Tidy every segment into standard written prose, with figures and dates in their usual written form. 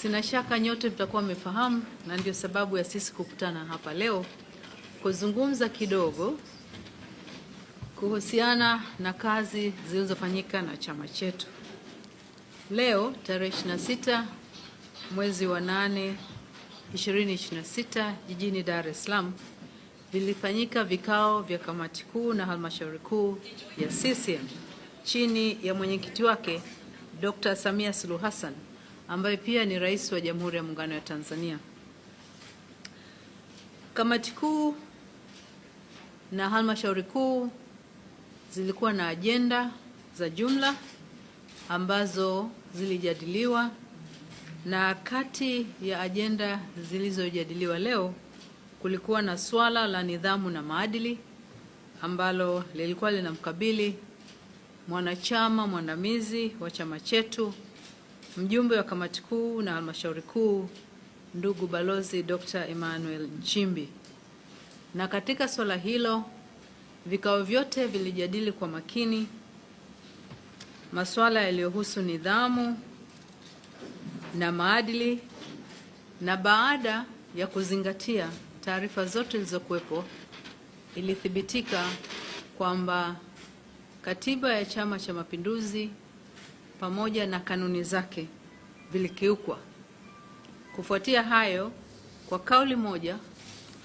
Sina shaka nyote mtakuwa mmefahamu, na ndio sababu ya sisi kukutana hapa leo kuzungumza kidogo kuhusiana na kazi zilizofanyika na chama chetu. Leo tarehe 26 mwezi wa 8 2026 jijini Dar es Salaam vilifanyika vikao vya kamati kuu na halmashauri kuu ya CCM chini ya mwenyekiti wake Dr. Samia Suluhu Hassan ambaye pia ni rais wa Jamhuri ya Muungano wa Tanzania. Kamati kuu na halmashauri kuu zilikuwa na ajenda za jumla ambazo zilijadiliwa, na kati ya ajenda zilizojadiliwa leo kulikuwa na swala la nidhamu na maadili ambalo lilikuwa linamkabili mwanachama mwandamizi wa chama chetu, mjumbe wa kamati kuu na halmashauri kuu, ndugu Balozi Dr. Emmanuel Nchimbi. Na katika swala hilo vikao vyote vilijadili kwa makini masuala yaliyohusu nidhamu na maadili, na baada ya kuzingatia taarifa zote zilizokuwepo ilithibitika kwamba katiba ya Chama cha Mapinduzi pamoja na kanuni zake vilikiukwa. Kufuatia hayo, kwa kauli moja,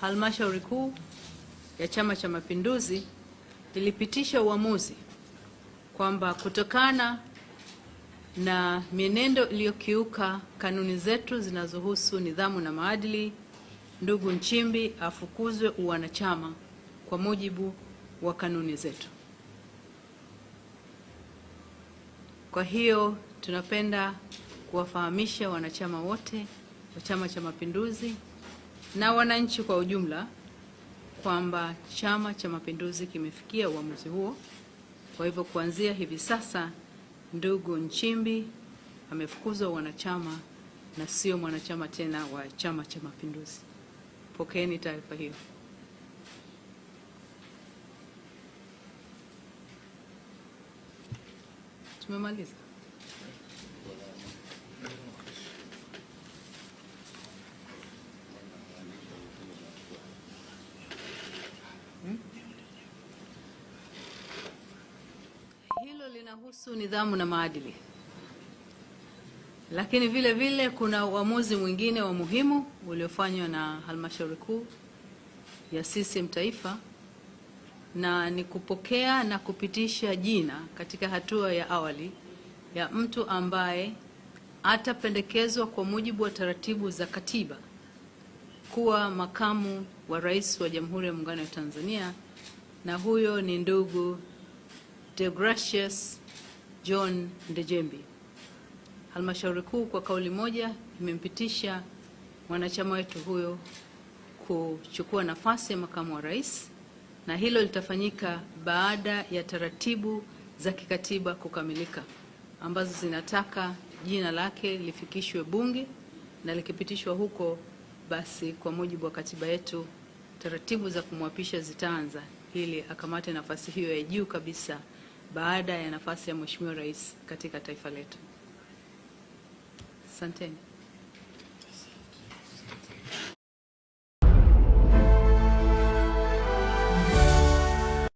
halmashauri kuu ya Chama cha Mapinduzi ilipitisha uamuzi kwamba kutokana na mienendo iliyokiuka kanuni zetu zinazohusu nidhamu na maadili, ndugu Nchimbi afukuzwe uwanachama kwa mujibu wa kanuni zetu. Kwa hiyo tunapenda kuwafahamisha wanachama wote wa Chama cha Mapinduzi na wananchi kwa ujumla kwamba Chama cha Mapinduzi kimefikia uamuzi huo. Kwa hivyo kuanzia hivi sasa ndugu Nchimbi amefukuzwa wanachama na sio mwanachama tena wa Chama cha Mapinduzi. Pokeeni taarifa hiyo. Tumemaliza. Hilo linahusu nidhamu na maadili. Lakini vile vile kuna uamuzi mwingine wa muhimu uliofanywa na halmashauri kuu ya CCM Taifa, na ni kupokea na kupitisha jina katika hatua ya awali ya mtu ambaye atapendekezwa kwa mujibu wa taratibu za katiba kuwa makamu wa rais wa Jamhuri ya Muungano wa Tanzania, na huyo ni ndugu Deogratius John Ndejembi. Halmashauri kuu kwa kauli moja imempitisha mwanachama wetu huyo kuchukua nafasi ya makamu wa rais, na hilo litafanyika baada ya taratibu za kikatiba kukamilika ambazo zinataka jina lake lifikishwe bunge, na likipitishwa huko basi kwa mujibu wa katiba yetu taratibu za kumwapisha zitaanza ili akamate nafasi hiyo ya juu kabisa baada ya nafasi ya Mheshimiwa Rais katika taifa letu. Asanteni.